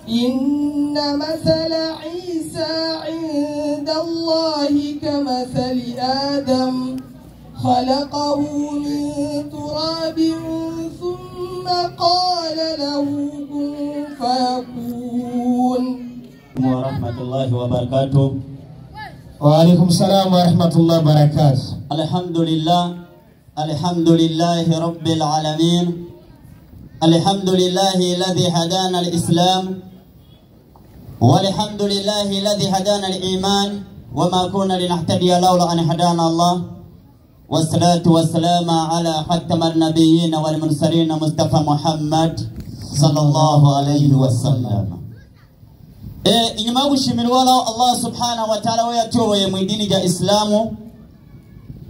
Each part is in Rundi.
إن مثل عيسى عند الله كمثل آدم خلقه من تراب ثم قال له كن فيكون. ورحمة الله وبركاته. وعليكم السلام ورحمة الله وبركاته. الحمد لله، الحمد لله رب العالمين، الحمد لله الذي هدانا الإسلام، والحمد لله الذي هدانا الإيمان، وما كنا لنهتدي لولا أن هدانا الله، والصلاة والسلام على خاتم النبيين والمرسلين مصطفى محمد صلى الله عليه وسلم. Inyuma yo gushimira Allah subhanahu wa ta'ala we yatuyoboye mu idini rya Islamu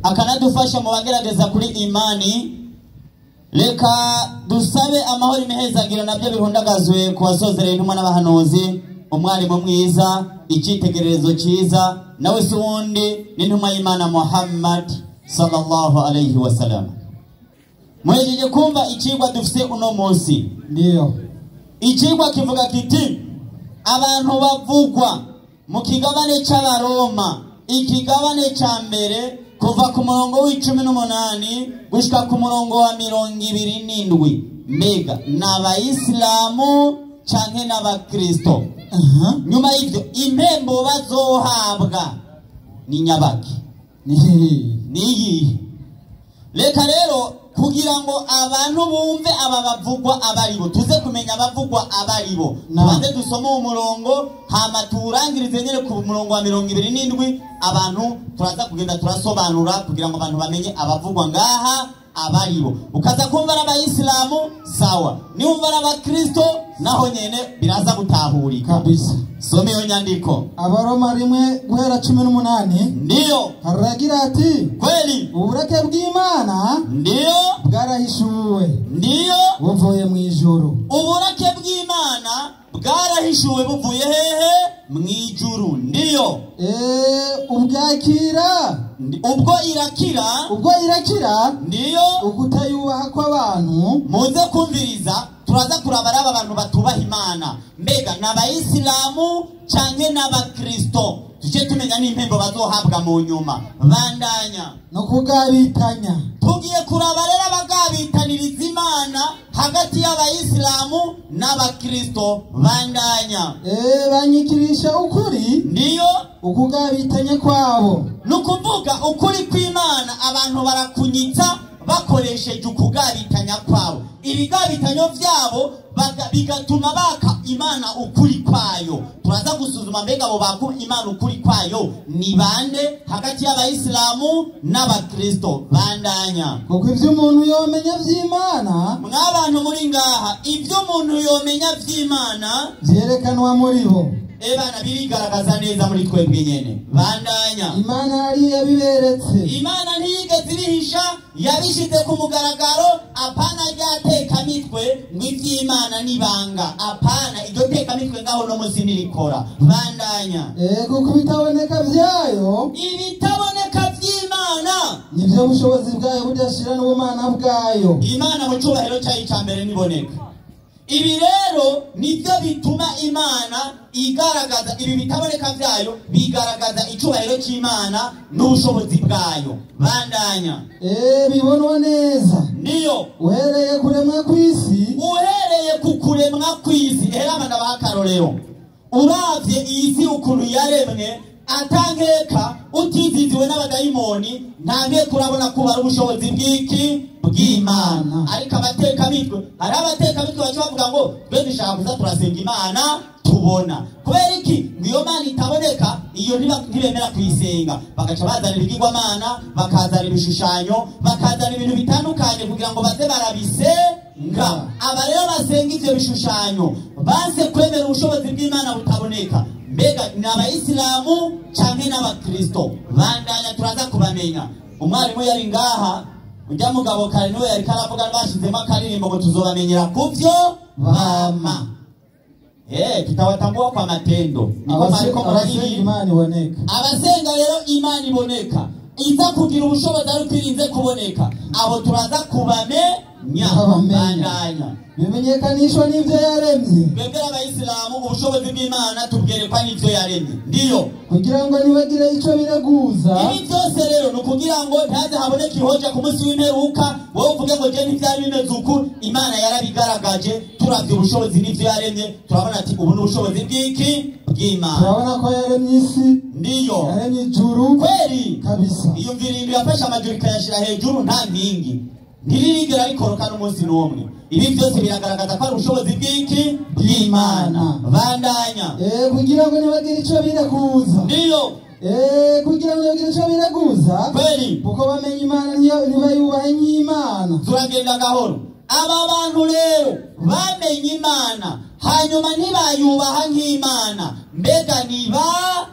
akanadufasha mu bagerageza kuri imani, reka dusabe amahoro imihezagiro nabyo bihundagazwe ku basozereye intumwa n'abahanuzi, umwarimu mwiza, icyitegererezo cyiza, nawe si wundi n'intumwa y'Imana Muhammad sallallahu alayhi wasallam. Muhejeje kumva icigwa dufise uno munsi. Ndiyo. Icigwa kivuga kiti abantu bavugwa mu kigabane c'Abaroma, ikigabane ca mbere kuva ku murongo w'18 gushika ku murongo wa 27, mbega n'abayisilamu canke n'abakristo? Nyuma y'ivyo impembo bazohabwa ni nyabaki, niyihe? Reka rero kugira ngo abantu bumve aba bavugwa abaribo, tuze kumenya abavugwa abaribo, tubanze dusome umurongo hama turangirize nyene ku murongo wa 27. Abantu turaza kugenda turasobanura kugira ngo abantu bamenye abavugwa ngaha abaribo. Ukaza kumva n'abayisilamu sawa, niwumva n'abakristo naho nyene biraza gutahurika kabisa. Some iyo nyandiko. Abaroma 1 guhera 18. Ndiyo. Haragira ati kweli uburake bw'Imana ndiyo bwarahishuwe, ndiyo buvuye mu ijuru. Uburake bw'Imana bwarahishuwe buvuye hehe? Mu ijuru. Ndiyo. Ubwakira ubwo irakira, ubwo irakira ndiyo ukutayubaha kw'abantu. Muze kumviriza, turaza kuraba aba abantu batubaha Imana, mbega n'abayisilamu canke n'abakristo, tujye tumenya n'impembo bazohabwa mu nyuma. Bandanya no kugabitanya. Tugiye kuraba rero abagabitaniriza Imana hagati y'abayisilamu n'abakristo. Bandanya. Banyikirisha ukuri, ndiyo ukugabitanya kwabo. Nukuvuga ukuri kw'Imana abantu barakunyitsa bakoresheje ukugabitanya kwabo. Ibigabitanyo vyabo bigatuma baka Imana ukuri kwayo. Turaza gusuzuma mbega abo baka Imana ukuri kwayo ni bande hagati y'abayisilamu n'abakristo. Bandanya. Kuko ivyo umuntu yomenya vy'Imana, mwabantu muri ngaha, ivyo umuntu yomenya vy'Imana vyerekanwa muri bo. Ebana birigaragaza neza muri twebwe nyene. Bandanya. Imana yari yabiberetse. Imana ntiyigeze ibihisha, yabishize ku mugaragaro. Apana ryatekamitwe ngo ivy'Imana nibanga, apana iryo tekamitwe ngaho no musi nirikora. Bandanya. Kuko ibitaboneka vyayo, ibitaboneka vy'Imana nivyo bushobozi bwayo budashira n'ubumana bwayo. Imana mu cubahiro cayo ca mbere niboneka. Ibi rero nivyo bituma Imana igaragaza ibi bitaboneka vyayo, bigaragaza icubahiro c'Imana n'ubushobozi bwayo. Bandanya. Bibonwa neza. Ndiyo. Uhereye kuremwa kw'isi, uhereye ku kuremwa kw'isi. Era abana b'akarorero, uravye iyi si ukuntu yaremwe, atangeka utiziziwe n'abadayimoni, nta urabona ko ari ubushobozi bw'iki bw'Imana. Ariko abatekamitwe, hari abatekamitwe baca bavuga ngo twe dushaka kuza turasenga Imana tubona. Kubera iki? Niyo Mana itaboneka, iyo ntibemera kuyisenga, bagaca bazana ibigirwamana, bakazana ibishushanyo, bakazana ibintu bitandukanye kugira ngo baze barabisenga. Aba rero basenga ivyo bishushanyo banse kwemera ubushobozi bw'Imana butaboneka, mbega ni abayisilamu canke n'abakristo? Bandanya, turaza kubamenya. Umwarimu yari ngaha, ujya mugabo kare niwe yari karavuga, bashizemo akaririmbo ngo tuzobamenyera kuvyo bama. Tutawatambua kwa matendo. Abasenga Imana iboneka. Abasenga rero Imana iboneka, iza kugira ubushobozi ariko irinze kuboneka, abo turaza kubamenya. Bandanya. Bimenyekanishwa n'ivyo yaremye. Twebwe abayisilamu ubushobozi bw'Imana tubwerekwa n'ivyo yaremye. Ndiyo. Kugira ngo ntibagire ico bireguza. Ibi byose rero ni ukugira ngo ntaze haboneke ihoja ku munsi w'imperuka, wowe uvuge ngo je ntivyari bimeze uku. Imana yarabigaragaje, turavye ubushobozi n'ivyo yaremye, turabona ati ubu ni ubushobozi bw'iki? Bw'Imana. Turabona ko yaremye isi. Ndiyo. Yaremye ijuru. Kweli. Kabisa. Iyo mviringo yafashe amajuru ikayashira hejuru nta nkingi. Ntirigera rikoroka n'umunsi n'umwe. Ibi byose biragaragaza ko ari ubushobozi bw'iki? Bw'Imana. Bandanya. Kugira ngo ntibagire ico bireguza. Ndiyo. Kugira ngo ntibagire ico bireguza. Kweli. Kuko bamenye Imana ntibayubahe nk'Imana. Turagenda gahoro. Aba bantu rero bamenye Imana hanyuma ntibayubaha nk'Imana. Mbega niba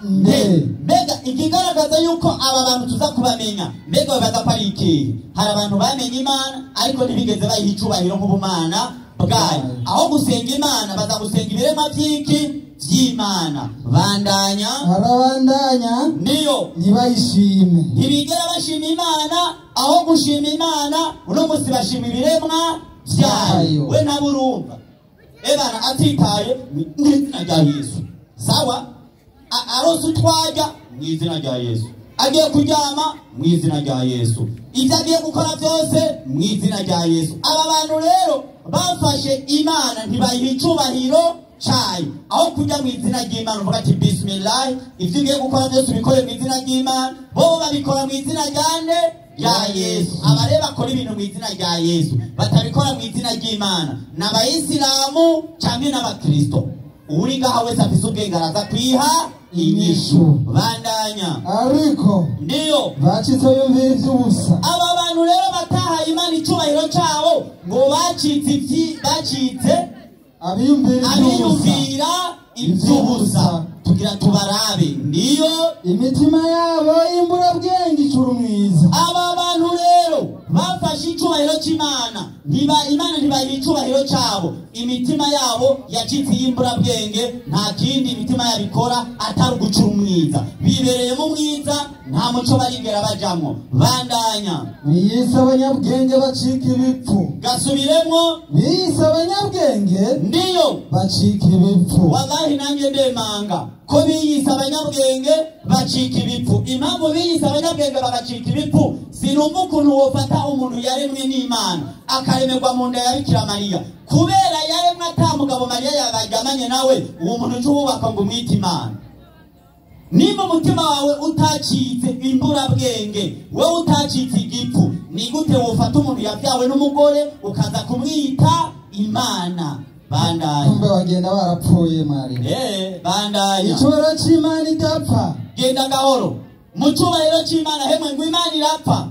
nde? Mbega ikigaragaza yuko aba bantu tuza kubamenya, mbega babaza ko ari ikihe? Hari abantu bamenye Imana ariko ntibigeze bayiha icubahiro nk'ubumana bwayo. Aho gusenga Imana baza gusenga ibiremwa vy'iki? Vy'Imana. Bandanya. Arabandanya. Ndiyo. Ntibayishime. Ntibigera bashima Imana, aho gushima Imana uno musi bashima ibiremwa vyayo. We ntaburumva. Ebana atitaye mw'izina rya Yesu. Sawa? Arose utwajya mw'izina rya Yesu. Agiye kuryama mw'izina rya Yesu. Ibyo agiye gukora byose mw'izina rya Yesu. Aba bantu rero bafashe Imana ntibayiha icubahiro cayo. Aho kujya mw'izina ry'Imana uvuga ati bismillah, ibyo ugiye gukora byose ubikore mw'izina ry'Imana. Bo babikora mw'izina rya nde? Rya Yesu. Abare bakora ibintu mw'izina rya Yesu batabikora mw'izina ry'Imana n'abayisilamu canke n'abakristo. Uri ngaha wese afise ubwenge araza kwiha inyishu. Bandanya. Ariko ndiyo bacitse biyumvira ivy'ubusa. Aba bantu rero batahaye Imana icubahiro cabo ngo bacitse abiyumvira ivy'ubusa. Tugira tubarabe. Ndiyo. Imitima yabo y'imburabwenge icura umwiza. Aba bantu rero bafashe icubahiro c'Imana, Imana ntibayiha icubahiro cabo. Imitima yabo yacitse y'imburabwenge, nta kindi imitima yabo ikora atari ugucura umwiza. Bibereyemo umwiza, nta muco barigera bajamwo. Bandanya. Biyise abanyabwenge bacika ibipfu. Gasubiremwo. Biyise abanyabwenge. Ndiyo. Bacika ibipfu. Wallahi nanjye ndemanga ko biyise abanyabwenge bacika ibipfu. Impamvu biyise abanyabwenge bagacika ibipfu, sinumva ukuntu wofata umuntu yaremwe n'Imana akaremerwa mu nda ya Bikira Mariya. Kubera yaremwe ata mugabo Mariya yabaryamanye nawe, uwo muntu uca uwubaka ngo umwite Imana. Nimba umutima wawe utacitse imburabwenge, wowe utacitse igipfu, ni gute wofata umuntu yavyawe n'umugore ukaza kumwita Imana? Bandanya. Kumbe bagenda barapfuye Mariya. Bandanya. Icubahiro c'Imana idapfa. Genda gahoro. Mu cubahiro c'Imana hemwe ngo Imana irapfa.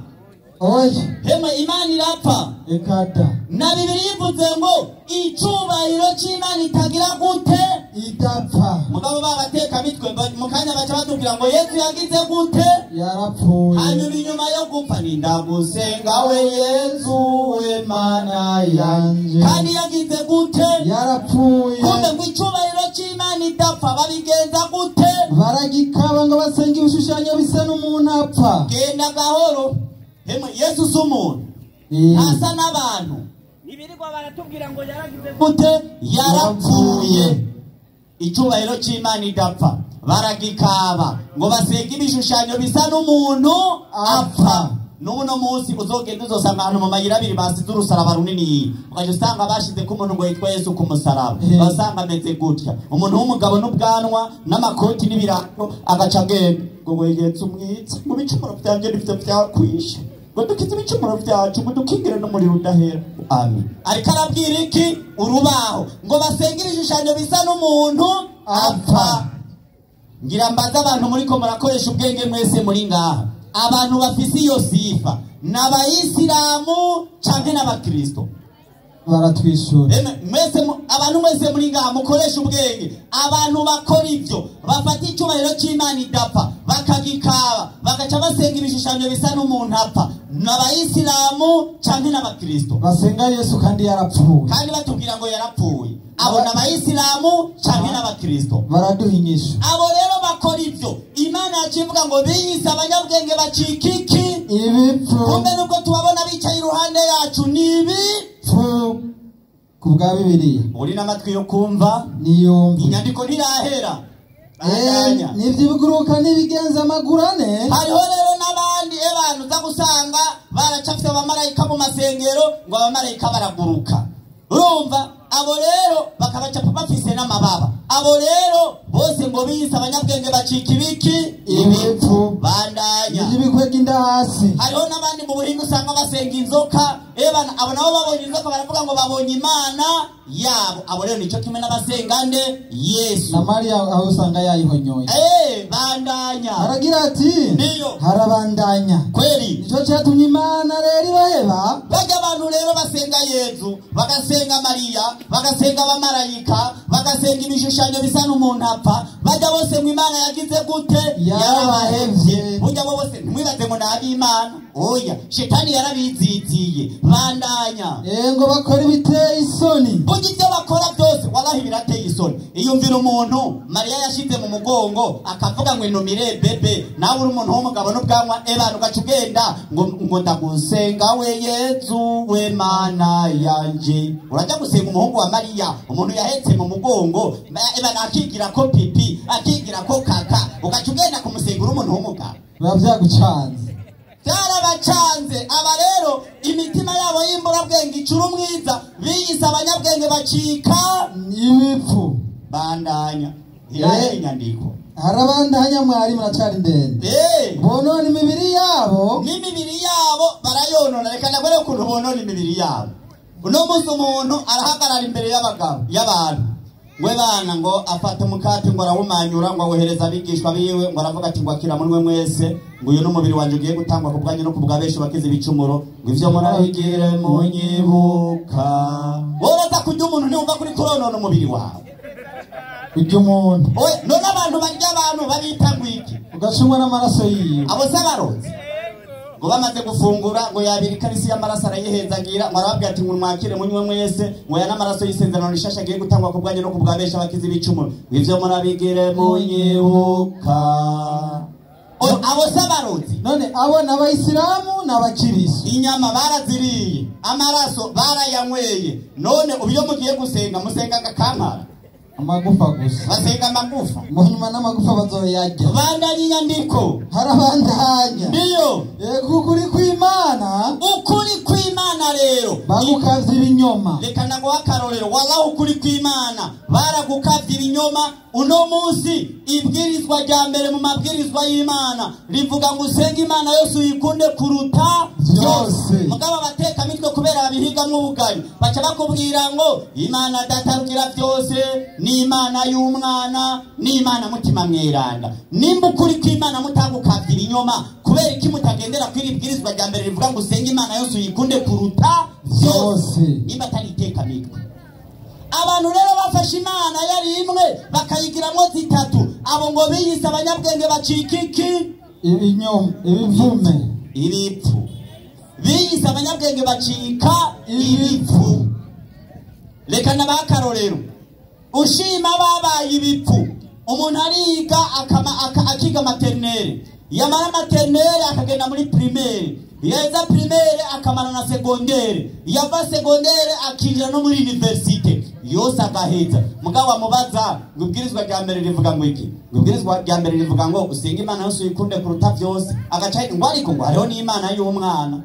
Oya. Hemwe Imana irapfa. Ekata. Na Bibiliya ivuze ngo icubahiro c'Imana itagira gute? Idapfa. Mugabo babateka mitwe mu kanya baca batubwira ngo Yesu yagize gute? Yarapfuye. Hanyuma inyuma yo gupfa ni ndagusenga we Yesu we Mana yanje. Kandi yagize gute? Yarapfuye. Kumbe ngo icubahiro c'Imana idapfa babigenza gute? Baragikaba ngo basenge ibishushanyo bisa n'umuntu apfa. Genda gahoro. Hemwe Yesu si umuntu. Asa n'abantu. Nibirirwa baratubwira ngo yaragize gute? Yarapfuye. Icubahiro c'Imana idapfa baragikaba ngo basenge ibishushanyo bisa n'umuntu apfa. N'uno munsi uzogenda uzosanga ahantu mu mayira abiri basize urusaraba runini, ukaja usanga bashize ko umuntu ngo yitwa Yesu ku musaraba, basanga ameze gutya, umuntu w'umugabo n'ubwanwa n'amakoti n'ibirato, agaca agenda ngo we Yesu mwiza, mu bicumuro vyanje nivyo vyakwishe, ngo dukize ibicumuro vyacu, ngo dukingire n'umuriro udahera. Amen. Ariko arabwira iki? Urubaho ngo basenge ibishushanyo bisa n'umuntu apfa. Ngira mbaza abantu muriko murakoresha ubwenge mwese muri ngaha, abantu bafise iyo sifa n'abayisilamu canke n'abakristo? Baratwishura. Mwese abantu mwese muri ngaha mukoresha ubwenge, abantu bakora ivyo bafata icubahiro c'Imana idapfa bakagikaba bagaca basenga ibishushanyo bisa n'umuntu apfa, n'abayisilamu canke n'abakristo? Basenga Yesu kandi yarapfuye. Kandi batubwira ngo yarapfuye. Abo n'abayisilamu canke n'abakristo? Baraduha inyishu. Abo rero bakora bakora ivyo, Imana yacivuga ngo biyise abanyabwenge bacika iki? Ibipfu. Kumbe nubwo tubabona bicaye iruhande yacu ni ibipfu. Ku bwa Bibiliya. Uri n'amatwi yo kumva niyumva. Inyandiko ntirahera. N'ivy'ibiguruka n'ibigenza amaguru ane. Hariho rero n'abandi abantu uza gusanga baracafye abamarayika mu masengero ngo abamarayika baraguruka. Urumva abo rero bakabacapa bafise n'amababa. Abo rero bose ngo biyise abanyabwenge bacika ibiki? Ibipfu. Bandanya. N'ivy'ibikwega inda hasi. Hariho n'abandi mu buhinga usanga basenga inzoka. Ebana abo nabo babonye inzoka baravuga ngo babonye Imana yabo. Abo rero nico kimwe n'abasenga nde? Yesu. Na Mariya aho usanga yayihonyoye. Bandanya. Aragira ati ndiyo. Harabandanya. Kweli. Nico cyatumye Imana rero ibaheba. Bajya abantu rero basenga Yesu, bagasenga Mariya, bagasenga abamarayika, bagasenga ibishushanyo bisa n'umuntu apfa. Bajya bose mu Imana yagize gute? Yarabahevye. Burya bo bose ntimwibaze ngo n'ab'Imana. Oya, shetani yarabiziziye. Bandanya. Ngo bakora ibiteye isoni. Burya ibyo bakora byose wallahi birateye isoni. Iyumvira umuntu Mariya yashize mu mugongo akavuga ngo inumire bebe, nawe uri umuntu w'umugabo n'ubwanwa ebana ugaca ugenda ngo ndagusenga we Yezu we Mana yanje. Urajya gusenga umuhungu wa Mariya, umuntu yahetse mu mugongo ebana akigira ko pipi, akigira ko kaka, ugaca ugenda kumusenga uri umuntu w'umugabo. Biba byagucanze. Byarabacanze. Aba rero imitima yabo y'imburabwenge icura umwiza, biyise abanyabwenge bacika ibipfu. Bandanya. Irahe inyandiko. Harabandanya mwari muracari ndende. Bonona imibiri yabo. N'imibiri yabo barayonona. Reka ndagore ukuntu bonona imibiri yabo. Uno munsi umuntu arahagarara imbere y'abagabo y'abantu. We bana ngo afata umukate ngo arawumanyura ngo awohereza abigishwa biwe ngo aravuga ati ngo akira munwe mwese ngo uyu n'umubiri wanje ugiye gutangwa ku bwanyu no ku bwa benshi bakize ibicumuro ngo ivyo murabigire munyibuka. Woraza kurya umuntu ntiwumva kuri kuronona umubiri wawe. Urya umuntu. Oya, none abantu barya abantu babita ngo iki? Ugacumwa n'amaraso yiwe. Abo se abarozi ngo bamaze gufungura ngo yabira ikarisi y'amaraso arayihezagira ngo arababwira ati ngo mwakire munywe mwese ngo ya n'amaraso y'isezerano rishasha agiye gutangwa ku bwanyu no ku bwa benshi abakize ibicumuro ngo ivyo murabigire munyibuka. Abo se abarozi. None abo n'abayisilamu n'abakirisu. Inyama baraziriye, amaraso barayanyweye. None ubu iyo mugiye gusenga musenga agakankara. Amagufa gusa. Basenga amagufa. Munyuma n'amagufa bazoyarya. Bandanya inyandiko. Harabandanya. Ndiyo. Ukuri kw'Imana. Ukuri kw'Imana rero. Bagukavye ibinyoma. Reka ndaguha akarorero. Wallahi ukuri kw'Imana baragukavye ibinyoma. Uno munsi ibwirizwa rya mbere mu mabwirizwa y'Imana rivuga ngo usenge Imana yose uyikunde kuruta byose. Mugabo abateka mitwe kubera babihigamwo ubugari baca bakubwira ngo Imana Data rugira byose ni Imana y'umwana ni Imana mutima mweranda. Nimba ukuri kw'Imana mutagukavye ibinyoma, kubera iki mutagendera kw'iri bwirizwa rya mbere rivuga ngo usenge Imana yose uyikunde kuruta byose? Nimba atari iteka mitwe. Abantu rero bafashe Imana yari imwe bakayigiramwo zitatu. Abo ngo biyise abanyabwenge bacika iki? Ibinyoma, ibivume, ibipfu. Biyise abanyabwenge bacika ibipfu. Reka nabakarorero. Ushima babaye ibipfu. Umuntu ariga akiga maternelle. Yamara maternelle akagenda muri primaire. Yeza primaire akamara na secondaire. Yava secondaire akinjira no muri universite. Yose agaheza. Mugabo amubaza ngo ibwirizwa rya mbere rivuga ngo iki? Ngo ibwirizwa rya mbere rivuga ngo usenge Imana yose uyikunde kuruta byose. Agaca ngo ariko ngo hariho n'Imana y'umwana.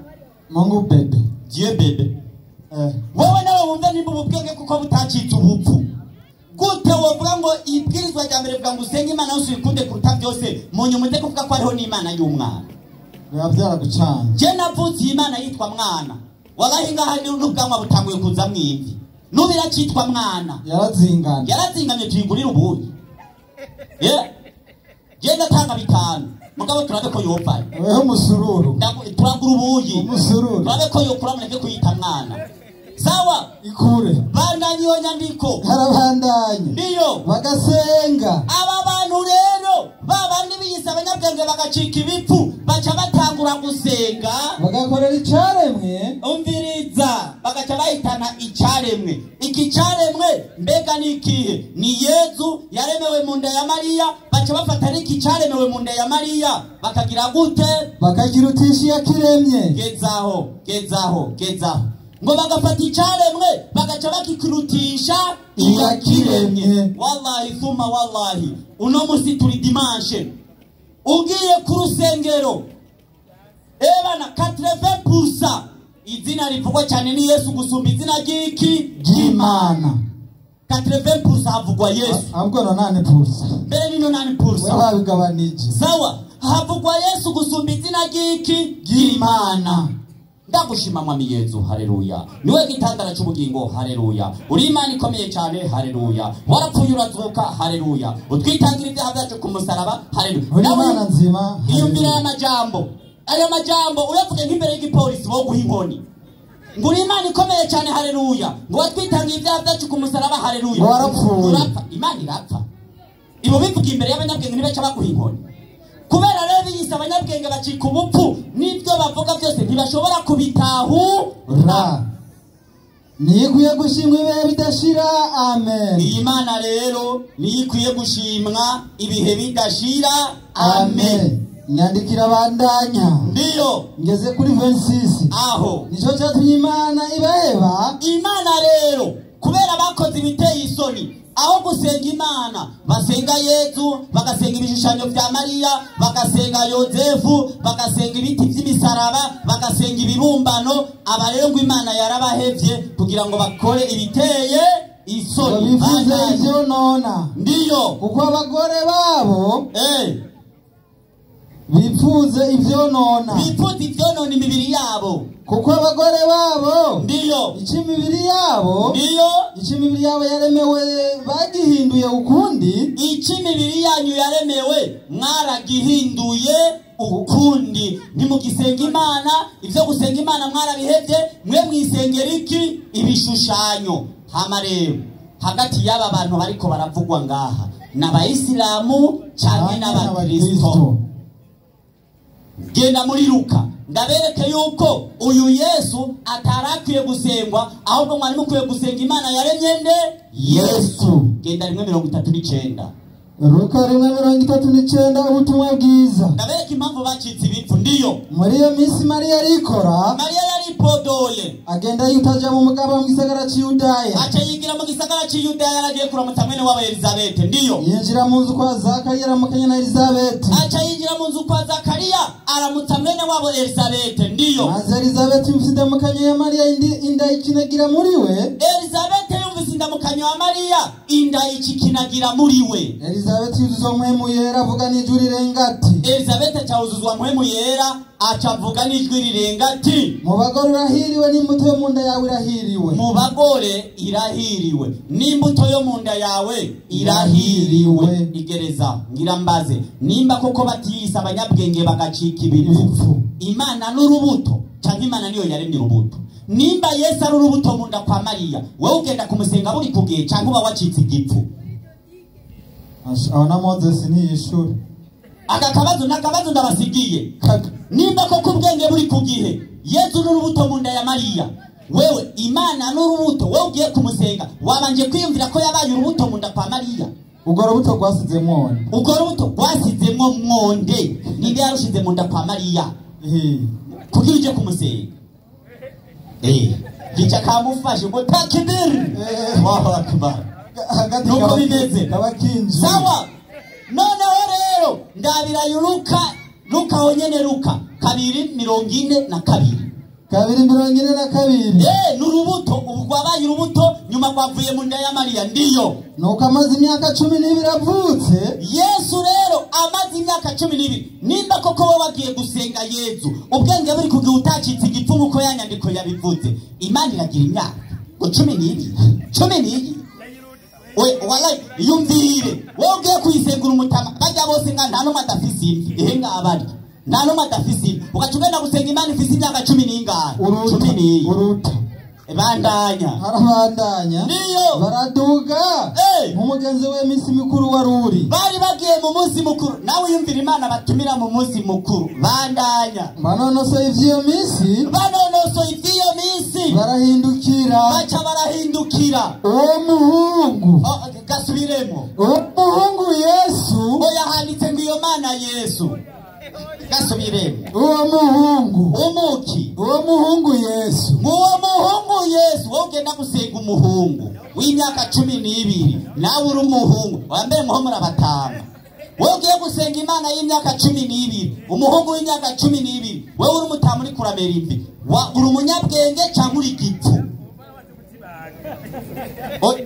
Mungu bebe. Dieu bebe. Wewe nawe wumve nimba ububwenge kuko butacitse ubupfu. Gute wovuga ngo ibwirizwa rya mbere rivuga ngo usenge Imana yose uyikunde kuruta byose, mu nyuma uze kuvuga ko hariho n'Imana y'umwana. Biba byaragucanze. Je navutse Imana yitwa mwana. Wallahi ngaha n'ubwanwa butanguye kuza mwimvi. Nubiracitwa mwana. Yarazingana. Yarazinganye tuyigurira ubuyi. Je ndatanga 5. Mugabo turabe ko yopfa. Weho umusururu. Turagura ubuyi. Umusururu. Turabe ko yokura mureke kuyita mwana. Sawa. Ikure. Bandanya iyo nyandiko. Harabandanya. Ndiyo. Bagasenga. Aba bantu rero babandi biyise abanyabwenge bagacika ibipfu baca batangura gusenga bagakorera icaremwe. Umviriza, bagaca bahitana icaremwe. Iki caremwe mbega ni ikihe? Ni Yezu yaremewe mu nda ya Mariya. baca bafata n'iki cyaremewe mu nda ya Mariya bakagira gute? Bakakirutisha iyakiremye. Gezaho, gezaho, gezaho. Ngo bagafata icyaremwe bagaca bakikirutisha iyakiremye. Wallahi thumma wallahi, uno musi turi dimanche, ugiye ku rusengero ebana 80% izina rivugwa cyane ni Yesu gusumba izina ry'iki? Ry'Imana. 80% havugwa Yesu. Ahubwo 8%. Mbere ni 8%. Wabigabanije. Sawa, havugwa Yesu gusumba izina ry'iki? Ry'Imana. Ndagushima mwami Yezu, haleluya. Niwe gitandara cy'ubugingo, haleluya. Uri Imana ikomeye cyane, haleluya. Warapfuye urazuka, haleluya. Utwitangira ibyaha byacu ku musaraba, haleluya. Uri Imana nzima. Iyumvira aya majambo. Aya majambo uyavuge nk'imbere y'igipolisi bo guha inkoni. Ngo uri Imana ikomeye cyane, haleluya. Ngo watwitangira ibyaha byacu ku musaraba, haleluya. Warapfuye. Urapfa, Imana irapfa. Ibo bivuga imbere y'abanyabwenge ntibaca baguha inkoni. Kubera rero biyise abanyabwenge bacika ubupfu, n'ibyo bavuga byose ntibashobora kubitahura. Niyo ikwiye gushimwa ibihe bidashira, amen. Iyi Mana rero niyo ikwiye gushimwa ibihe bidashira, amen. Nyandikira bandanya. Ndiyo. Ngeze kuri 26. Aho. Nico cyatumye Imana ibaheba. Imana rero kubera bakoze ibiteye isoni, aho gusenga Imana basenga Yezu, bagasenga ibishushanyo bya Mariya, bagasenga Yozefu, bagasenga ibiti by'imisaraba, bagasenga ibibumbano. Aba rero ngo Imana yarabahevye kugira ngo bakore ibiteye isoni. Bifuze ivyo nona. Ndiyo. Kuko abagore babo bifuze ivyo nona. Bifuze ivyo nona imibiri yabo. Kuko abagore babo ndiyo ico imibiri yabo ndiyo ico imibiri yabo yaremewe bagihinduye ukundi. Ico imibiri yanyu yaremewe mwaragihinduye ukundi. Ntimugisenga Imana, ivyo gusenga Imana mwarabihevye, mwe mwisengera iki? Ibishushanyo. Hama rero hagati y'aba bantu bariko baravugwa ngaha n'abayisilamu canke n'abakristo. Genda muri Luka ndabereke yuko uyu Yesu atarakwiye gusengwa, ahubwo mwari mukwiye gusenga Imana yaremye nde? Yesu. Genda 1:39. Luka 1:39 ubutumwa bwiza. Ndabereke impamvu bacitse ibipfu. Ndiyo. Muri iyo minsi Mariya arikora. Mariya yaripodoye. Agenda yitaja mu mugaba mu gisagara cy'Yudaya. Aca yigira mu gisagara cy'Yudaya, yaragiye kuramutsa mwene wabo Elizabeth. Ndiyo. Yinjira mu nzu kwa Zakariya aramukanya na Elizabeth. Aca yinjira mu nzu kwa Zakariya aramutsa mwene wabo Elizabeth. Ndiyo. Maze Elizabeth yumvise indamukanyo ya Mariya inda ikinagira muri we. Elizabeth yumvise indamukanyo ya Mariya inda ikikinagira muri we. Elizabeth yuzuzwa mpwemu yera avuga n'ijwi rirenga ati. Elizabeth acawuzuzwa mpwemu yera acavuga n'ijwi rirenga ati. Mu bagore urahiriwe n'imbuto yo mu nda yawe irahiriwe. Mu bagore irahiriwe n'imbuto yo mu nda yawe irahiriwe. Igereza ngira mbaze nimba koko batiyise abanyabwenge bagacika ibipfu, Imana n'urubuto canke Imana niyo yaremye urubuto? Nimba Yesu ari urubuto mu nda kwa Mariya, wewe ugenda kumusenga buri kugihe canke uba wacitse igipfu? Aho na Moses ntiyishura. Aka kabazo n'akabazo ndabasigiye. Nimba koko ubwenge buri kugihe, Yesu n'urubuto mu nda ya Mariya, wewe Imana n'urubuto, wewe ugiye kumusenga wabanje kwiyumvira ko yabaye urubuto mu nda kwa Mariya? Ubwo rubuto rwasize mwonde. Ubwo rubuto rwasizemwo mwonde. Ninde yarushize mu nda kwa Mariya kugira uje kumusenga? Gica kamufashe ngo takbir. Allahu akbar. Nuko bimeze. Sawa. Noneho rero ndabira Luka, Luka honyene Luka 2:42. 2:42. N'urubuto ubu rwabaye urubuto nyuma rwavuye mu nda ya Mariya. Ndiyo. Nuko amaze imyaka 12 avutse. Yesu rero amaze imyaka 12. Nimba koko wowe wagiye gusenga Yesu ubwenge buri kugihe utacitse igipfu nkuko ya nyandiko yabivuze, Imana iragira imyaka ngo 12. 12. We wallahi yumvire wowe ugiye kuyisengura umutama bajya bose nga nta numwe adafise imvi. Ehe ngabari nta numwe adafise imvi, ugaca ugenda gusenga Imana ifise imyaka 10 n'ingahe? 10. Uruta. Bandanya. Harabandanya. Ndiyo. Baraduga. Nk'umugenzi w'iminsi mikuru waruri. Bari bagiye mu munsi mukuru. Nawe yumvira Imana batumira mu munsi mukuru. Bandanya. Banonosoye ivy'iyo minsi. Banonosoye ivy'iyo minsi. Barahindukira. Baca barahindukira. Uwo muhungu. Gasubiremo. Uwo muhungu Yesu. Muhungu. Oya, handitse ngo iyo mana Yesu. Gasubiremo. Uwo muhungu. Umuki. Uwo muhungu Yesu. Uwo muhungu Yesu. Wowe ugenda gusenga umuhungu w'imyaka 12, nawe uri umuhungu wambere muho murabatama. Wowe ugiye gusenga Imana y'imyaka 12, umuhungu w'imyaka 12, wewe uri umutamu uri kuramera imvi, uri umunyabwenge cyangwa uri igipfu?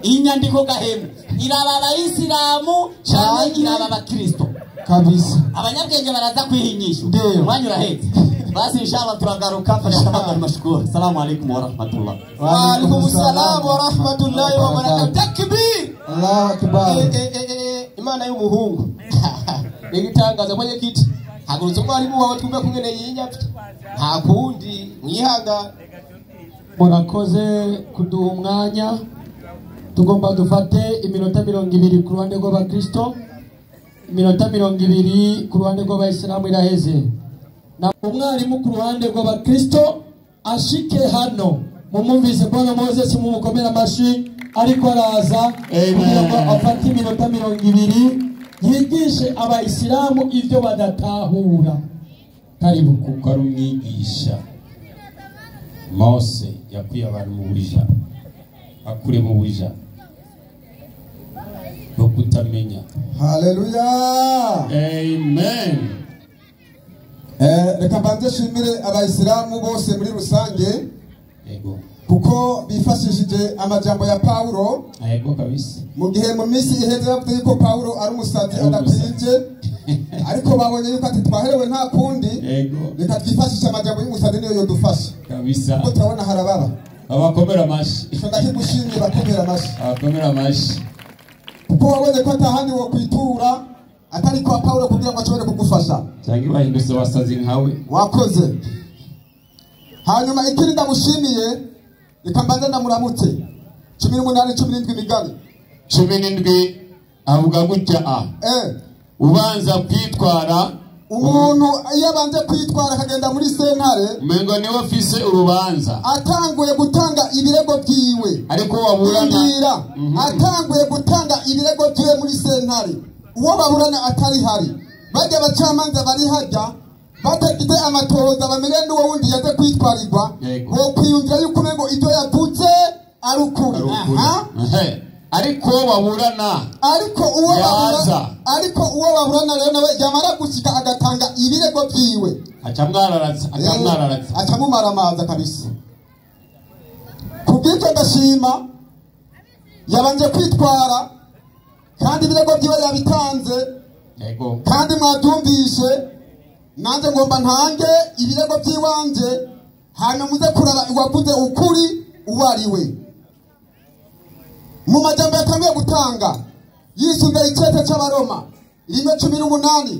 Inyandiko gahemu iraba abayisilamu cyangwa iraba abakristo? Kabisa. Abanyabwenge baraza kwihinyisha. Umwanya urahetse. Basi inshallah turagaruka. Fanya mashukuru. Assalamu alaikum wa rahmatullah. Wa alaikum salam wa rahmatullahi wa barakatuh. Takbir. Allahu akbar. Imana y'umuhungu. Nigitangaza mwenye kiti. Hagurutse umwarimu wawe twumve kungene yinyafite. Nta kundi mwihanga. Murakoze kuduha umwanya. Tugomba dufate iminota 20 ku ruhande rw'abakristo, iminota 20 ku ruhande rw'abayisilamu iraheze. Na umwarimu ku ruhande rw'abakristo ashike hano, mumumvise Bwana Moses, mumukomera amashi, ariko araza kugira ngo afate iminota 20 yigishe abayisilamu ibyo badatahura. Karibu. Kuko ari umwigisha Mose yakuye abantu mu buja, akure mu buja bwo kutamenya. Haleluya. Amen. Reka mbanze nshimire abayisilamu bose muri rusange. Yego. Kuko bifashishije amajambo ya Paulo. Yego kabisa. Mu gihe mu minsi iheze bavuze yuko Paulo ari umusazi adakwije, ariko babonye yuko ati twaherewe nta kundi. Yego. Reka twifashishe amajambo y'umusazi niyo yodufasha. Kabisa. Kuko turabona harababa. Abakomera amashi. Ico ndakigushimira, bakomera amashi. Abakomera amashi. Kuko wabonye ko atahandi wo kwitura atari kwa Paulo kugira ngo ashobore kugufasha. Cyangwa bahindutse basazi nkawe. Wakoze. Hanyuma ikindi ndamushimiye, reka mbanze ndamuramutse. 18 17 imigani. 17 avuga gutya a. Ubanza kwitwara, umuntu iyo abanze kwitwara akagenda muri sentare, umengo niwe afise urubanza, atanguye gutanga ibirego byiwe, ariko waburana atanguye gutanga ibirego byiwe muri sentare, uwo baburana atari hari, bajya abacamanza bari hajya batagize amatohoza bamenye n'uwo wundi yaje kwitwarirwa, bo kwiyumvira yuko umengo ibyo yavutse ari ukuri. Ariko waburana, ariko uwo baburana rero nawe yamara gushika agatanga ibirego byiwe, acamwararatsa, acamumaramaza kabisa. Kubw'ibyo ndashima yabanje kwitwara kandi ibirego byiwe yabitanze. Yego. Kandi mwabyumvishe, nanjye ngomba ntange ibirego by'iwanje, hanyuma muze kuraba uwavuze ukuri uwo ari we. Mu majambo yatangiye gutanga yisunze icete cy'Abaroma 1:18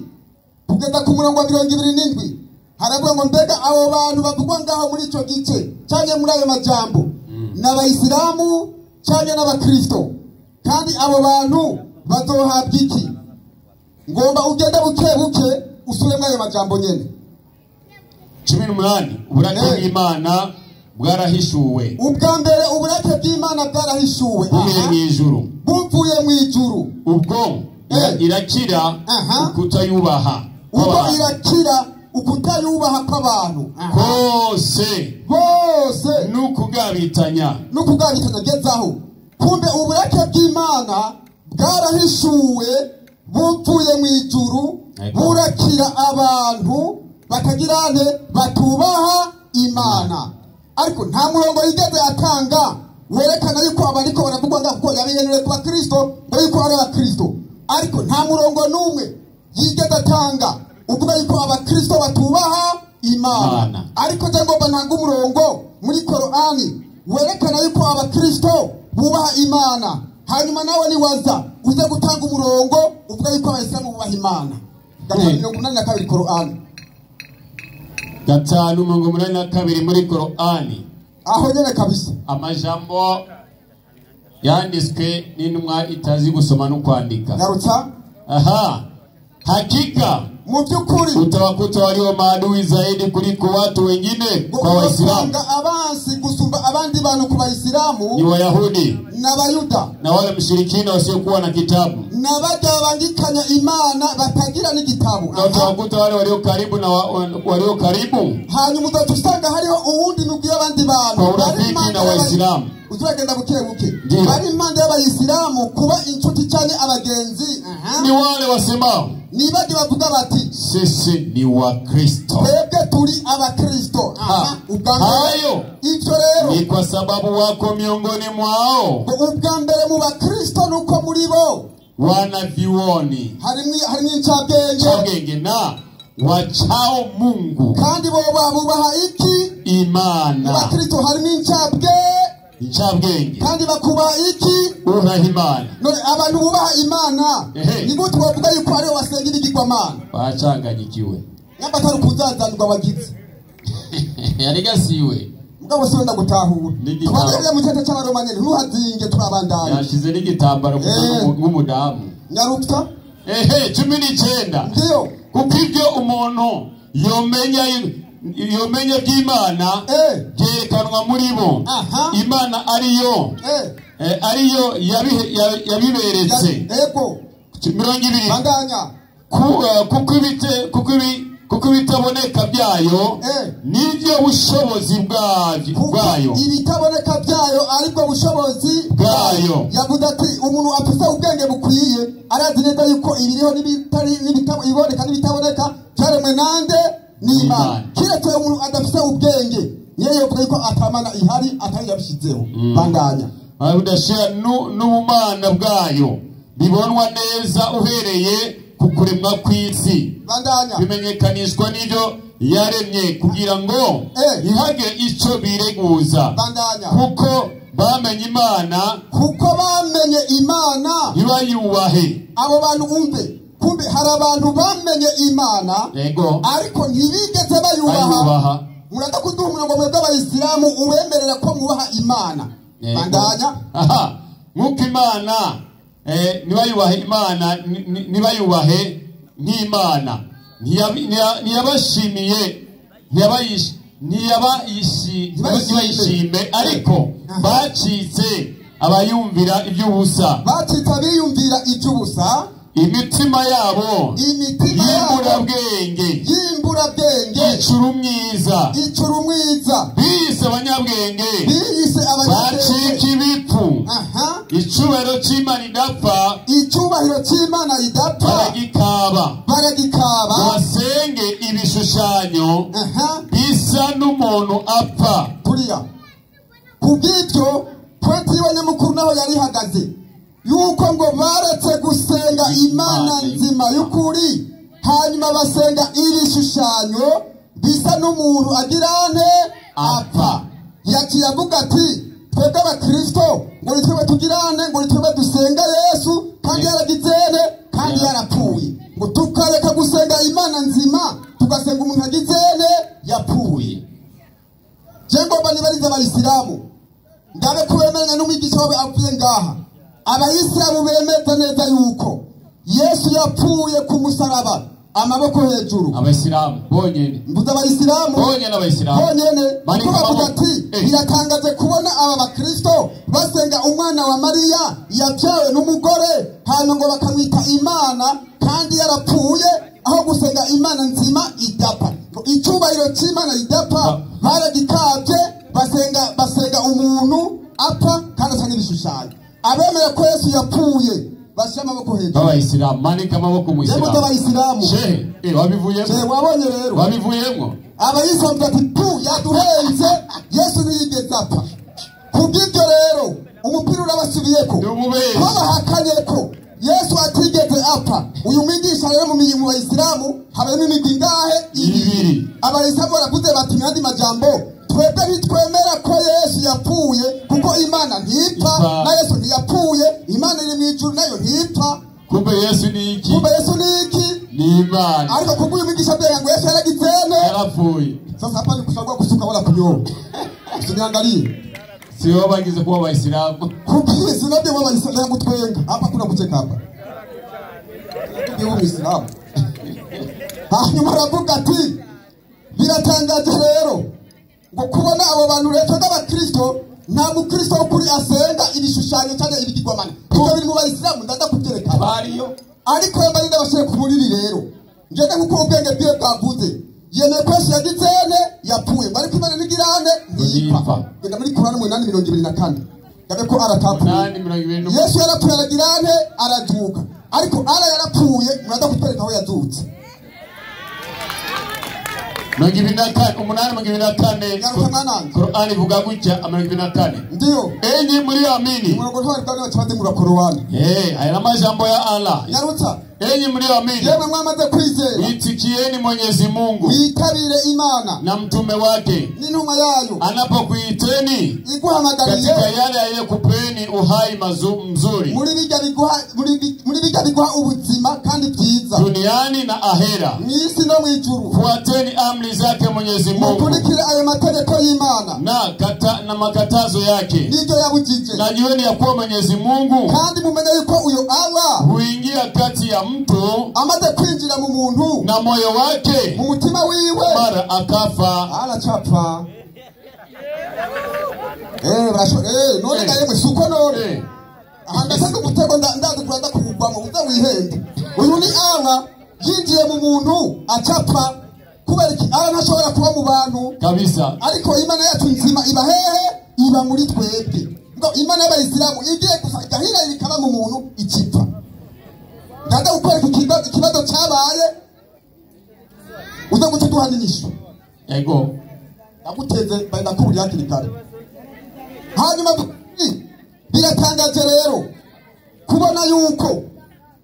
kugeza ku murongo wa 27, haravuga ngo mbega abo bantu bavugwa ngaho muri ico gice cyane muri ayo majambo n'abayisilamu cyane n'abakristo, kandi abo bantu bazohabwa iki? Ngomba ugende buke buke usubire muri ayo majambo nyene. 18 uburake bw'Imana bwarahishuwe. Ubwa mbere uburake bw'Imana bwarahishuwe buvuye mu ijuru, buvuye mu ijuru. Ubwo irakira ukutayubaha, ubwo irakira ukutayubaha kw'abantu kose bose n'ukugabitanya, n'ukugabitanya. Gezaho kumbe uburake bw'Imana bwarahishuwe buvuye mu ijuru, burakira abantu batagirane batubaha Imana. Ariko nta murongo yigeze atanga werekana yuko abariko baravugwa ngaho kuko yabihenure ku bakristo ngo yuko ari abakristo, ariko nta murongo n'umwe yigeze atanga uvuga yuko abakristo batubaha Imana. Ariko je ngomba ntanga umurongo muri Korani werekana yuko abakristo bubaha Imana, hanyuma nawe niwaza uze gutanga umurongo uvuga yuko abayisilamu bubaha Imana. 82 Korani. 5:82 muri Korani. Aho nyene kabisa. Amajambo yanditswe n'intumwa itazi gusoma no kwandika. Garutsa. Aha. Hakika Mu by'ukuri utawakuta walio maadui zaidi kuliko watu wengine kwa Waislamu abansi gusumba abandi bantu ku Bayisilamu ni Wayahudi n'Abayuda na wale mshirikina wasiokuwa na kitabu n'abagabangikanya Imana batagira n'igitabo. Na utawakuta wale walio karibu na walio karibu. Hanyuma uzatusanga hariho uwundi mugwi w'abandi bantu kwa urafiki na Waislamu. Uzagenda buke buke bari impande y'Abayisilamu kuba inshuti cyane abagenzi. Ni wale wasemao, ni badi bavuga bati sisi ni Wakristo, twebwe turi Abakristo. Hayo ivyo rero ni kwa sababu wako miongoni mwao, ubwa mbere mu Bakristo nuko muri bo wanavyuoni harimo incabwenge na wachao Mungu, kandi bo babubaha iki? Imana. Mu Bakristo harimo incabwenge kandi bakubaha iki? Ubaha Imana. None abantu bubaha Imana ni gute bavuga yuko aribo basenga ibigirwamana? Bachanganyikiwe nyamba atari ukuzazanirwa bagize yarigasiwe mugabo si wenda gutahura. Tubageze mu cyete cy'Abaroma nyene ntuhazinge, turabandanya. Yashize n'igitambaro nk'umudamu nyarupfa. 19 ndiyo, kuko ibyo umuntu yomenya by'Imana byerekanwa muri bo. Imana ariyo ariyo yabiberetse. Ego 20 bandanya. Kuko ibitaboneka byayo nibyo bushobozi bwayo. Ibitaboneka byayo aribwo bushobozi bwayo. Yavuze ati umuntu afise ubwenge bukwiye arazi neza yuko ibiriho n'ibitari n'ibiboneka n'ibitaboneka byaremwe nande? N'Imana. Kiretse umuntu adafise ubwenge niyo yovuga yuko atamana ihari atari yabishizeho. Bandanya. Budashira n'ubumana bwayo bibonwa neza uhereye ku kuremwa kw'isi. Bandanya. Bimenyekanishwa n'ibyo yaremye kugira ngo ihage ico bireguza. Bandanya. Kuko bamenye Imana, kuko bamenye Imana ntibayubahe. Abo bantu umve, kumbe hari abantu bamenye Imana ariko ntibigeze bayubaha. Murata kuduha umurongo mwebwe Abayisilamu ubemerera ko mwubaha Imana. Bandanya. Nkuko Imana nibayubahe Imana, nibayubahe nk'Imana, ntiyabashimiye, ntiyabayishime, ariko bacitse abayumvira iby'ubusa. Bacitse abiyumvira iby'ubusa. Imitima yabo y'imburabwenge icura umwiza, biyise abanyabwenge, bacika ibipfu. Icyubahiro cy'Imana idapfa, baragikaba, basenge ibishushanyo bisa n'umuntu apfa. Turiya kubw'ibyo pointi y'abanyamukuru naho yari ihagaze yuko ngo baretse gusenga Imana nzima y'ukuri, hanyuma basenga ibishushanyo bisa n'umuntu agirane apfa. Yaciye avuga ati twebwe Abakristo ngo ni twebwe tugirane, ngo ni twebwe dusenga Yesu kandi yaragizene kandi yarapfuye, ngo tukareka gusenga Imana nzima tugasenga umuntu agizene yapfuye. Je ngomba nibarize Abayisilamu ndabe ko bemeranya n'umwigisha wawe avuye ngaha. Abayisilamu bemeza neza yuko Yesu yapfuye ku musaraba amaboko hejuru. Abayisilamu bonyene, mvuze Abayisilamu bonyene, Abayisilamu bonyene. Bavuga ati biratangaje kubona aba Bakristo basenga umwana wa Mariya yabyawe n'umugore hanyuma ngo bakamwita Imana kandi yarapfuye, aho gusenga Imana nzima idapfa. Icyubahiro cy'Imana idapfa baragikabye, basenga umuntu apfa kandi asa n'ibishushanyo. Abemera ko Yesu yapfuye bashyira amaboko hejuru. Abayisilamu manika amaboko mu Isilamu. Yemwe Abayisilamu. Shehe, wabivuyemo? Shehe, wabonye rero. Wabivuyemo? Abayisilamu bati pu yaduhenze, Yesu ntiyigeze apfa. Kubw'ibyo rero umupira urabasubiyeko. Ko bahakanye ko Yesu atigeze apfa. Uyu mwigisha rero mu Bayisilamu habayemo imigwi ingahe? Ibiri. Abayisilamu baravuze bati mu yandi majambo twebwe ntitwemera ko Yesu yapfuye kuko Imana ntipfa na Yesu ntiyapfuye, Imana iri mu ijuru nayo ntipfa. Kumbe Yesu ni iki? Kumbe Yesu ni iki? Ni Imana. Ariko kubw'uyu mwigisha bwenga ngo Yesu yaragizene yarapfuye. Sasa hapa ni kuchagua kusuka wala kunyoa. Usiniangalie. Sio bagize kuba Abayisilamu. Kubwiye sinabyo baba Abayisilamu twenga. Hapa kuna kucheka hapa. Tugiye mu Islamu. Hanyuma aravuga ati biratangaje rero ngo kubona abo bantu rero b'abakristo, nta mukristo w'ukuri asenga ibishushanyo cyangwa ibigirwamana. Ibyo biri mu bayisilamu, ndaza kubyerekana bariyo. Ariko yambaye ndabashyire ku buriri rero ngende kuko ubwenge bwiwe bwavuze yemeye ko Yesu yagizene yapfuye, ngo ariko Imana ntigirane ntiyipfa. Genda muri Kurani 8:24 ndabe ko aratapfuye. 8:28. Yesu yarapfuye aragirane araduka, ariko ara yarapfuye muraza kutwereka aho yazutse. 8:24. Garuka mwanangu. Qur'ani ivuga gutya 24. Ndiyo. Enyi mlioamini. Umurongo ntwari bwari bakibaze muri Korowani. Aya ni amajambo ya Allah. Nyarutsa. Enyi mlioamini. Yemwe mwamaze kwizera. Itikieni Mwenyezi Mungu. Mwitabire Imana. Na mtume wake. N'intumwa yayo. Anapokuiteni. Iguhamagariye. Katika yale aliyokupeni uhai mzuri. Muri bijya biguha ubuzima kandi byiza. Duniani na ahera. Mw'isi no mw'ijuru. Fuateni amri zake Mwenyezi Mungu. Mukurikire ayo mategeko y'Imana. Na makatazo yake. N'ibyo yabujije. Na jueni ya kuwa Mwenyezi Mungu. Kandi mumenye yuko uyo Allah huingia kati ya mtu amaze kwinjira mu muntu na moyo wake mu mutima wiwe mara akafa aracapfa. None gaye suko none ahanda sasa gutego ndadukura ndakugwamo uza wihende. Uyu ni Allah yinjiye mu muntu acapfa kubera iki? Allah ntashobora kuba mu bantu kabisa, ariko Imana yacu nzima iba hehe? Iba muri twebwe. Ngo Imana y'abayisilamu igiye gusa igahira ikaba mu muntu ikipfa. Ndaza gukwereka ikibazo cyabaye uza guca duhaninisha. Yego. Ndaguteze benda kuburi hakiri kare. Hanyuma biratangaje rero kubona yuko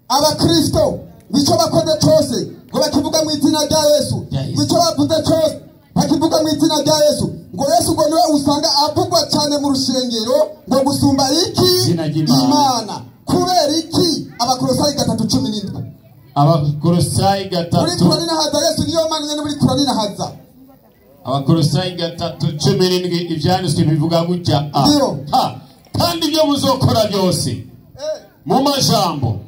abakristo icyo bakoze cyose ngo bakivuga mu izina rya Yesu, icyo bavuze cyose bakivuga mu izina rya Yesu, ngo Yesu ngo niwe usanga avugwa cyane mu rushengero ngo gusumba iki? Imana. Kubera iki? Abakolosai 3:17. Abakolosai 3. Muri Kurani nahaza Yesu niyo Mana nyene muri Kurani nahaza. Abakolosai 3:17 ivyanditswe bivuga gutya. Kandi ibyo muzokora byose mu majambo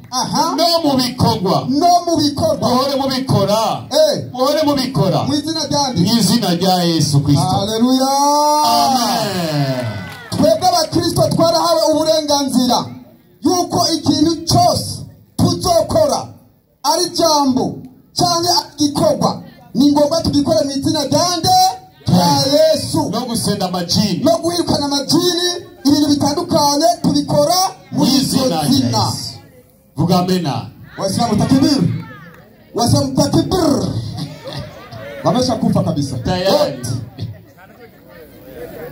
no mu bikorwa muhore mubikora muhore mubikora mu izina ryande, mu izina rya Yesu Kristo. Haleluya, amen. Twebwe abakristo twarahawe uburenganzira yuko ikintu cyose tuzokora ari jambo cyangwa igikorwa ni ngombwa tugikore mu izina ryande rya Yesu. No gusenda amajini no guhirukana amajini, ibintu bitandukanye tubikora mu izina. Vuga amena. Waislamu takbir, Waislamu takbir. Wamesha kufa kabisa tayari.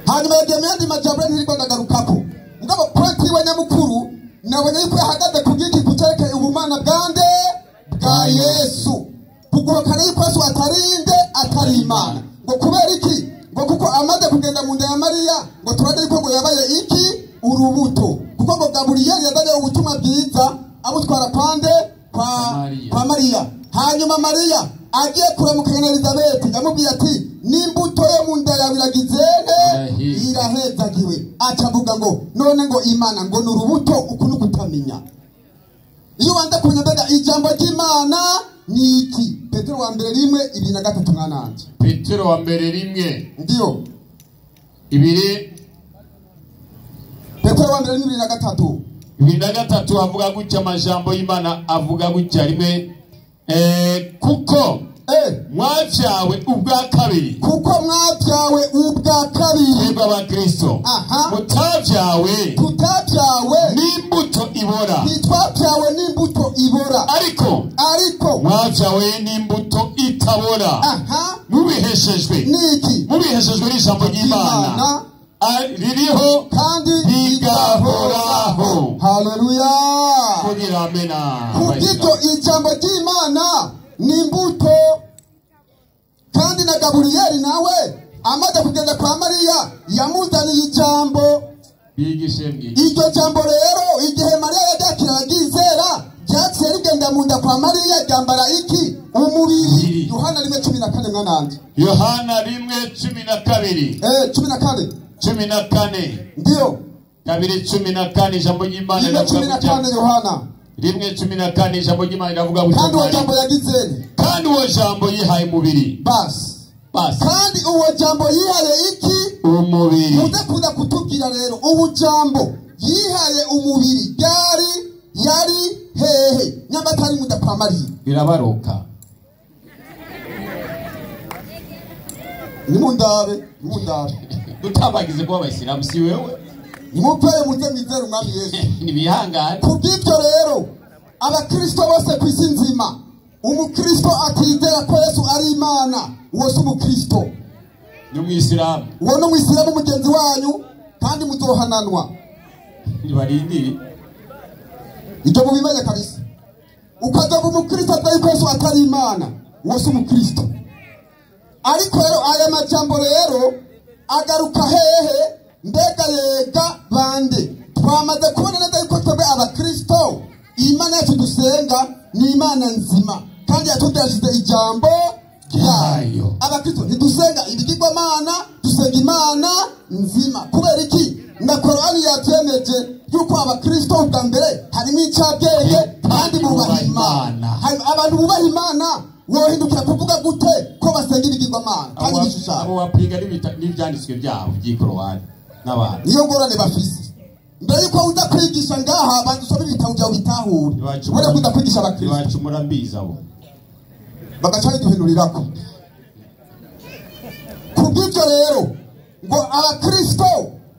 Hanyuma yagiye mu yandi majambo ntirirwa ndagarukako, mugabo point iwe nyamukuru nabonye yuko yahagaze ku giti kucerekeye ubumana bwande bwa Yesu, kuguhakana yuko Yesu atarinde atari Imana. Ngo kubera iki? Ngo kuko amaze kugenda mu nda ya Mariya ngo turade yuko ngo yabaye iki? Urubuto. Kuko ngo Gaburiyeli yazanye ubutumwa bwiza abutwara pande kwa Mariya. Hanyuma Mariya agiye kuramukanya na Elizabeth yamubwiye ati n'imbuto yo mu nda yawe iragizene irahezagiwe. Acavuga ngo none ngo Imana ngo ni urubuto ukuntu kutamenya. Iyo wanda kumenya mbega ijambo ry'Imana ni iki? Petero wa mbere 1:23 mwananje. Petero wa mbere 1 ndiyo 2. Petero wa mbere 2:23. 2:23 avuga gutya amajambo y'Imana avuga gutya rimwe kuko mwabyawe ubwa kabiri, kuko mwabyawe ubwa kabiri mwebwe abakristo, mutabyawe tutabyawe n'imbuto ibora, ntitwabyawe n'imbuto ibora, ariko mwabyawe n'imbuto itabora, mubiheshejwe n'iki? Mubiheshejwe n'ijambo ry'Imana ririho kandi rigahoraho. Haleluya, kugira amena. Kubw'ibyo ijambo ry'Imana ni imbuto. Kandi na Gaburiyeli nawe amaze kugenda kwa Mariya yamuzaniye ijambo. Iryo jambo rero igihe Mariya yaryakira aryizera ryaciye rigenda mu nda kwa Mariya ryambara iki? Umubiri. Yohana 1:14 mwananje. Yohana 1:12. 14. 14. Ndiyo. 2:14 ijambo ry'Imana 14 Yohana. 1:14 ijambo ry'Imana riravuga Kandi uwo jambo yagize, kandi uwo jambo yihaye umubiri. Basi kandi uwo jambo yihaye iki? Umubiri. Mudakunda kutubwira rero ubu jambo yihaye umubiri ryari yari hehe? Nyamatari mudakwamariye birabaruka. Nimundabe Dutabagize kuba abayisilamu si wewe. Nimupfeye muze mwizere umwami Yesu. Nibihangane. Kubw'ibyo rero abakristo bose ku isi nzima, umukristo atizera ko Yesu ari Imana, uwo si umukristo, ni umwisilamu. Uwo ni umwisilamu mugenzi wanyu, kandi muzohananwa. Nibarindire ibyo mubimenye kabisa. Ukazoba umukristo atari ko Yesu atari Imana, uwo si umukristo. Ariko rero aya majambo rero agaruka hehe? Mbega yega bande? Twamaze kubona neza yuko twebwe abakristo Imana yacu dusenga ni Imana nzima, kandi yatubwirashije ijambo ryayo. Abakristo ntidusenga ibigirwamana, dusenga Imana nzima. Kubera iki? Na Korani yatwemeje yuko abakristo ubwa mbere harimo icabwenge kandi bubaha Imana. Abantu bubaha Imana wohindukira kuvuga gute ko basenga ibigirwamana kandi bishushanyo? Abo bapiga n'ibyanditswe byabo by'ikorowani n'abantu niyo ngorane bafise. Mbere yuko uza kwigisha ngaha banza usome ibitabo byawe bitahura. Ubone kuza kwigisha abakristo ntibacumura mbizi abo bagaca biduhinurirako. Kubw'ibyo rero ngo abakristo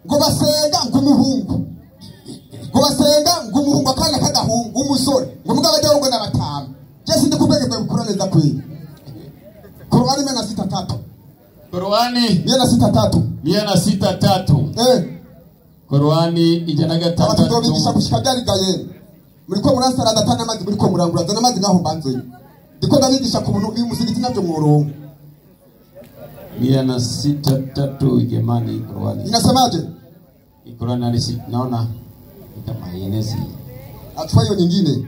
ngo basenga ng'umuhungu, ngo basenga ng'umuhungu akana k'agahungu umusore, ngo mugabo ajyaho ngo n'abatanu. Je sindi kubwenge bwawe bukura neza kweli. Korani 163. Korani 163. 163. Korani 106. Abatuzobigisha gushika byari gaye. Muriko muransarada atana amazi, muriko murangura zana amazi ngaho mbanze. Ndiko ndabigisha ku buntu uyu musigiti navyo mworongo. 163 jamani, Korani. Inasemaje? Korani naona kama yenezi. Atwa hiyo nyingine.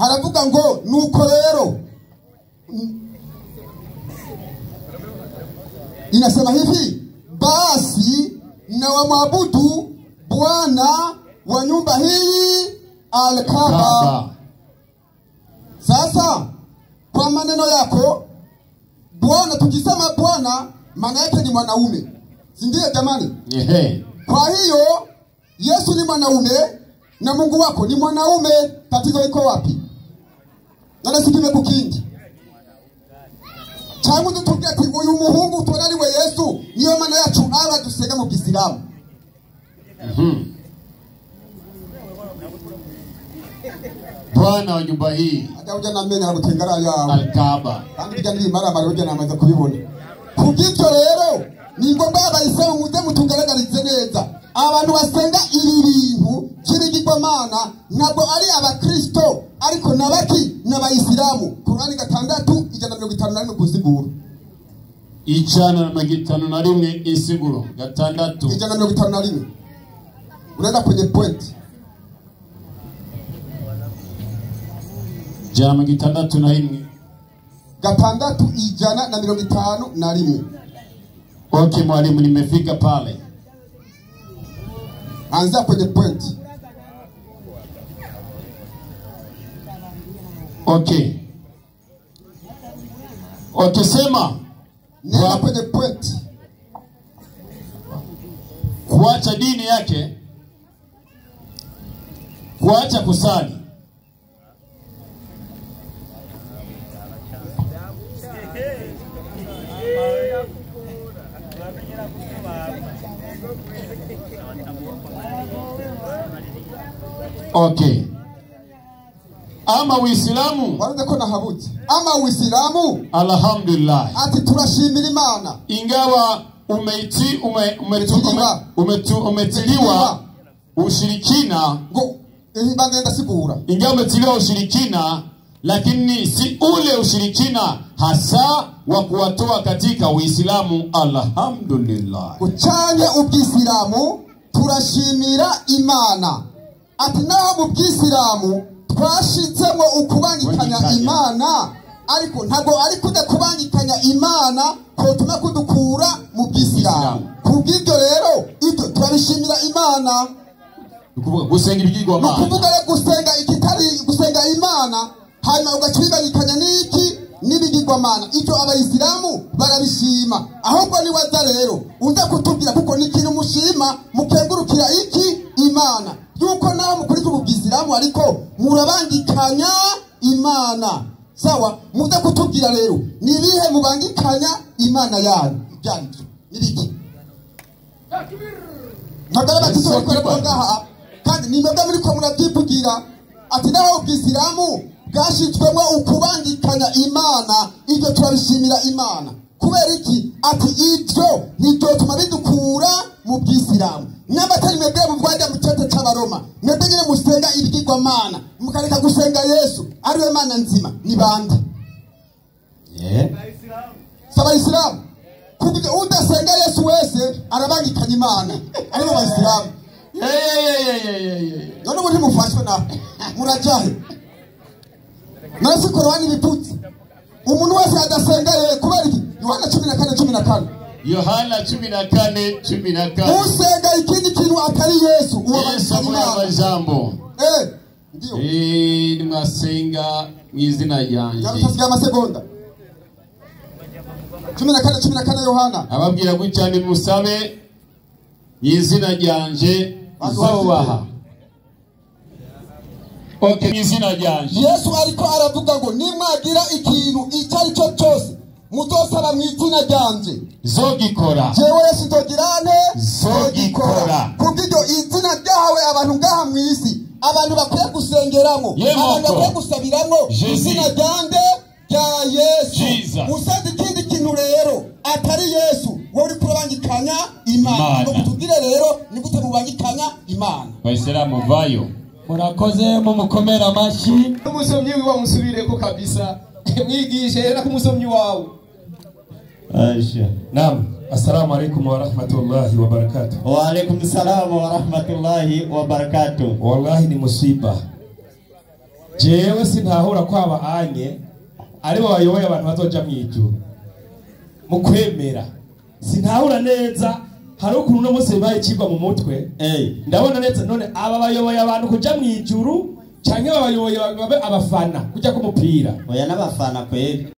Haravuga ngo nuko rero inasema hivi, basi na wamwabudu Bwana wa nyumba hii Al-Kaaba. Sasa kwa maneno yako Bwana, tukisema Bwana maana yake ni mwanaume, si ndio jamani? Ehe. Kwa hiyo Yesu ni mwanaume na Mungu wako ni mwanaume, tatizo liko wapi? Nana sipime kukindi. Changu tutubwira ati uyu muhungu twarariwe Yesu niyo mana yacu aba dusega mu Bisilamu. Bwana wa nyumba hii atakuja na mena gutengara yawe Al-Kaaba. Kandi bijya n'ibimara mara bijya namaze kubibona. Kubw'ibyo rero ni ngombwa abayisilamu muze mutugaragarize neza abantu basenga ibi bintu by'ibigirwamana ntabwo ari abakristo ariko nabaki n'abayisilamu. Korani 6 151 kusigura. 151 isiguro 6 151. Unaenda kwenye point. 161. 651. Okay mwalimu, nimefika pale. Anza kwenye point. Okay. Wakisema nenda kwenye point. Kuacha dini yake, kuacha kusali. Okay. Ama Uislamu waruze ko nahabutse. Ama Uislamu, alhamdulillah, ati turashimira Imana ingawa umetiliwa ushirikina, ngo bagenda sigura, ingawa umetiliwa ushirikina, lakini si ule ushirikina hasa wa kuwatoa katika Uislamu. Alhamdulillah, ucanye ubwisilamu turashimira Imana ati naho mu bwisilamu twashitsemo ukubangikanya Imana, ariko ntabwo ari kuda kubangikanya Imana ko tuma kudukura mu bwisilamu. Kubw'ibyo rero ibyo turabishimira Imana. Ukuvuga gusenga ibigirwamana. Ukuvuga rero gusenga ikitari gusenga Imana hanyuma ugacibanyikanya n'iki n'ibigirwamana. Icyo abayisilamu barabishima. Ahubwo ni waza rero uza kutubwira kuko ni ikintu mushima mukengurukira iki Imana yuko naho mukurikira ubwisilamu ariko murabangikanya Imana. Sawa, muza kutubwira rero ni ibihe mubangikanya Imana yanyu ibyanyu nibiki? Ntabwo batizokora ngaha kandi ni mwebwe muri ko murabyivugira ati naho ubwisilamu bwashitswemo ukubangikanya Imana, ibyo turabishimira Imana. Kubera iki? Ati ibyo ntibyotuma bidukura mu bwisilamu. N'abatari mwebwe mubwajya mu cete c'Abaroma, mwebwe nyine musenga ibigirwamana mukareka gusenga Yesu ariwe Mana nzima, ni bande? Si abayisilamu. Kuko udasenga Yesu wese arabangikanya Imana, aribo bayisilamu. None ubu ntimufashwe naho murajahe nasi Korani biputse umuntu wese adasenga yeye. Kubera iki? Yohana 14:14. Yohana 14:14. Usenga ikindi kintu atari Yesu uwo bangikanya Imana. Ndio. Nimwasenga mu izina ryanjye. Yarutasiga amasegonda. 14:14 Yohana. Ababwira gutya ni musabe mu izina ryanje nzobaha. Okay, izina ryanje. Yesu ariko aravuga ngo nimwagira ikintu icyo ari cyo cyose muzosaba mu izina ryanje zogikora. Jewe Yesu nzogirane zogikora. Kubw'iryo izina ryahawe abantu ngaha mu isi, abantu bakwiye gusengeramo, abantu bakwiye gusabiramo izina ryande rya Yesu. Usanze ikindi kintu rero atari Yesu, wowe uri kurabangikanya Imana. Ngo kutubwire rero ni gute mubangikanya Imana? Bayisilamu vayo. Murakoze mumukomera amashyi. Umusomyi wiwa musubireko kabisa. Mwigishe era kumusomyi wawe. Aisha. Naam. Assalamu alaikum wa rahmatullahi wa barakatuh. Wa alaikum salam wa rahmatullahi wa barakatuh. Wallahi ni musiba. Jewe sintahura kwaba anye aribo bayoboye abantu bazoja mu ijuru. Mu kwemera. Sintahura neza hari ukuntu no munsi bibaye ikigwa mu mutwe. Ndabona neza none aba bayoboye abantu kuja mu ijuru canke babayoboye babe abafana kuja ku mupira. Oya n'abafana kweli.